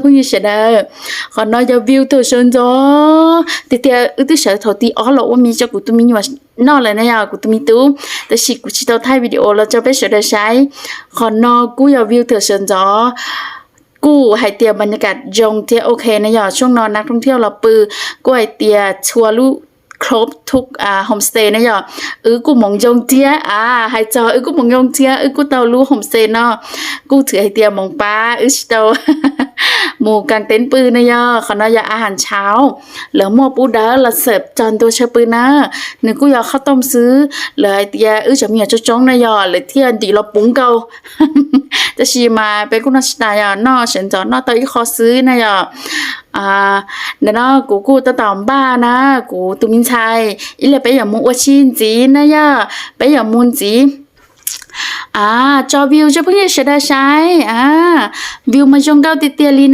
Phooj ywg sawv daws, qhov no yog view thaum sawv ntxov tiag tiag. Wb twb sawv thaum ti ob los ua mi rau kuv tus me nyuam noj lawm na yog kuv tus me tub, tab sis kuv tsis tau thaij video los rau peb sawv daws saib. Qhov no kuj yog view thaum sawv ntxov, kuj hais tias bas nyas kam zoo thiab ok na yog. Xyoo no nab rooj thiaj los pw, kuj hais tias txhua lub close to homestay na yog, wb kuj moov zoo thiab a. Hais txog wb kuj moov zoo thiab, wb kuj tau lub homestay no, kuj txwm hais tias moov pab wb tsis tau mus kaas teeb pw na yog. Qhov no yog a has ntshav, lawv muaj pub dawb los xawm txog ntua tshaw pw na. Nws kuj yog qhob tooj xwb, lawv hais tias wb cov me nyuam tsoob tsoob na yog lawv thiaj ntim los puv nkaus. Tab sis mas peb kuj noj tsis tas yog noj sawv ntxov noj tau ib qho xwb na yog. Ntawm no kuv kuj tab tom npaj na, kuv tus me ntxhais ib leeg peb yuav mus ua si ntxiv na yog, peb yuav mus ntxiv. Tso view rau phooj ywg sawv daws saib a, view mas zoo nkauj tiag tiag li.